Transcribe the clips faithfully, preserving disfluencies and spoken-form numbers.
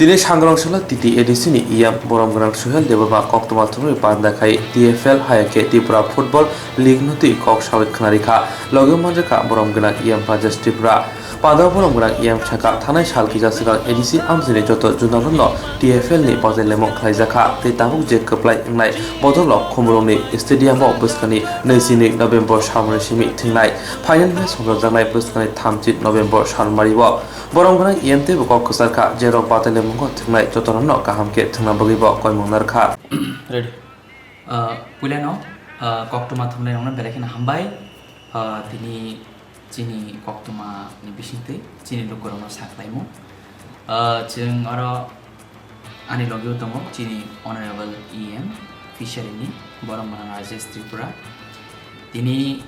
Tini sangrong salo T T A D C ni E M borom gwnang Suhel Debbarma koktwma thumwi panda khai T F L hai khe Tripura Football League no twi kok sawi khwnarikha. Logi manjakha borom gwnang E M Rajesh Tripura. Panda borom gwnang E M sakha, thanai sal kisa swkang A D C amchini joto junalo no T F L ni batai lemung khlaijakha tei tabuk je kwplai wngnai bodol o Khumulwng ni stadium o bwskangni naichi nwi November salmani simi thingnai. Final match hwnjaknai bwskangni thamchi November salmari o. Borom gwnang E M teibo kok kwchar kha, jerok batai lemungo thwngnai jotono kaham khe thwngna bagwi bo koimung narwkha. Ready. Ah, puilano, ah, koktwma thumnairokno belai kheno hambai. Ah, tini chini koktwma ni bisingtwi chini lukurokno saklaimung. Ah, chwng oro ani logio tongo chini Honorable E M Fishery ni borom gwnang Rajesh Tripura. Tini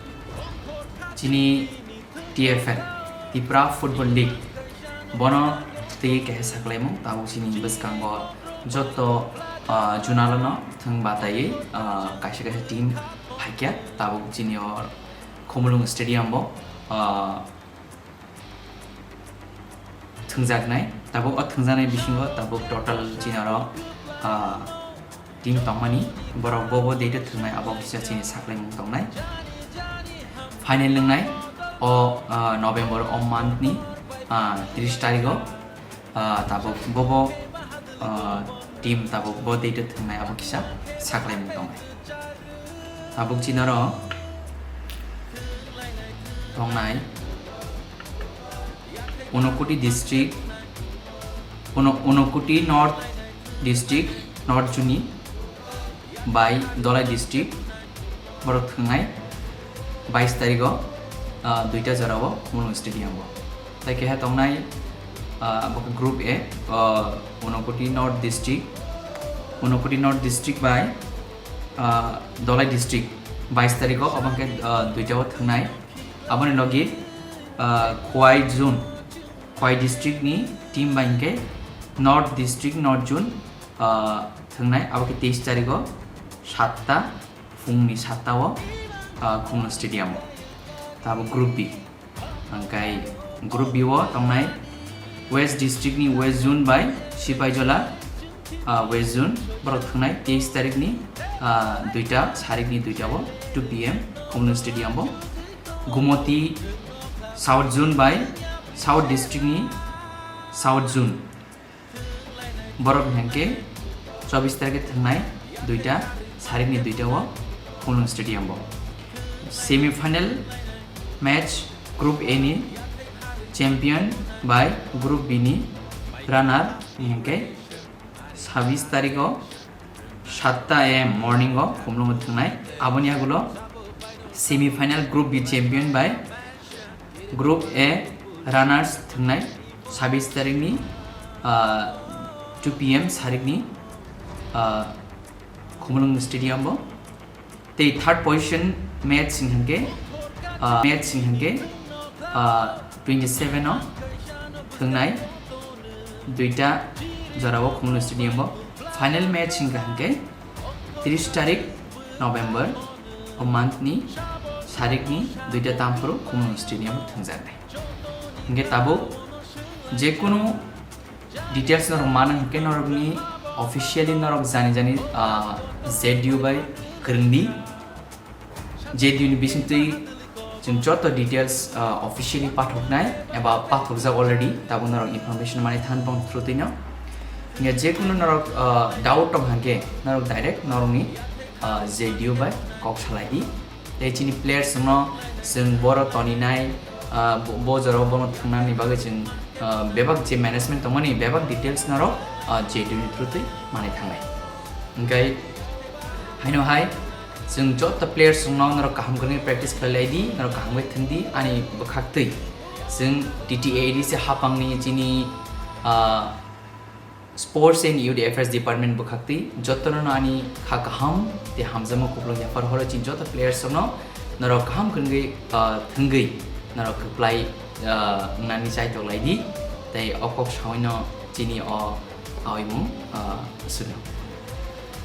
chini T F L, Tripura Football League, bono twi kaisa saklaimung. Tabuk chini bwskango joto, ah, junalo no thwng bataiwi, ah, kaisa kaisa team phaikha. Tabuk chini o Khumulwng Stadium bo, ah, thwngjaknai. Tabuk o thwngjaknai bisingo tabuk total chini oro, ah, team tongmani, borok bo bo date o thwngnai, abo kisa chini saklaimung tongnai. Final wngnai o, ah, November o month ni, ah, tris tarikh o, ah, tabuk bo bo, ah, team tabuk bo date o thwngnai, abo kisa saklaimung tongnai. Tabuk chini oro tongnai Unakoti district, Uno-, Unakoti North district, North Juni bai Dholai district, borok thwngnai bais tarikh o, ah, duita jora o Khumulwng Stadium o. Tai keha tongnai, ah, bo khe Group A, ah, Unakoti North district, Unakoti North district bai, ah, Dholai district bais tarikh o, obo khe, ah, duita o thwngnai. Aboni logi, ah, Khowai zone, Khowai district ni team bai hwnkhe North district, North zone, ah, thwngnai, abo khe teis tarikh o satta, phungni satta o, ah, Khumulwng Stadium o. Abo Group B. Hwnkhe Group B o tongnai West district ni West zone bai Sipaijola, ah, West zone, borok thwngnai teis tarikh ni, ah, duita, sarikni duita o, two P M, Khumulwng Stadium o. Gumoti South zone bai South district ni South zone, borok hwnkhe chobis tarikh thwngnai duita, sarikni duita o Khumulwng Stadium o. Semi final match Group A ni champion bai Group B ni runner hwnkhe sabis tarikh o satta A M morning o Khumulwng o thwngnai. Aboni agulo semi final Group B champion bai Group A runners thwngnai sabis tarikh ni, ah, two P M sarikni, ah, Khumulwng Stadium o. Tei third position match hwnkhe, ah, match hwnkhe, ah, twenty seven o thwngnai duita jora o Khumulwng Stadium o. Final match hwnkha hwnkhe tris tarik November o month ni sarikni duita tamphuru Khumulwng Stadium o thwngjaknai. Hwnkhe tabuk jekunu details norok mano hwnkhe norokni officially norok jani jani, ah, Z D U bai kwrwngdi. Z D U ni bisingtwi chwng joto details, ah, officially pathoknai eba pathokjak already, tabuk norok information mani than bong through twi no. Hwnkhe jekunu norok, ah, doubt tong hwnkhe norok direct norokni, ah, Z D U bai kok salai di. Tei chini players no chwng boro toninai, ah, bo, bo jorao bono thwngnani bagwi chwng, ah, bebak je management tongmani bebak details norok, ah, Z D U ni through twi manwi thangnai. Hwnkhe haino hai chwng joto players rokno norok kaham kwrwngwi practice khlai lai di, norok kaham khe thwng di ani bwkhak twi. Chwng T T A D C hapangni chini, ah, Sports and Youth Affairs Department bwkhaktwi jotono ani kha kaham tei hamjakma kupulung yaphar horo chini joto players rokno norok kaham kwrwngwi, ah, thwngwi norok kwplai, ah, wngnani chaitok lai di tei o kok sawino chini o aoimung, ah, suno.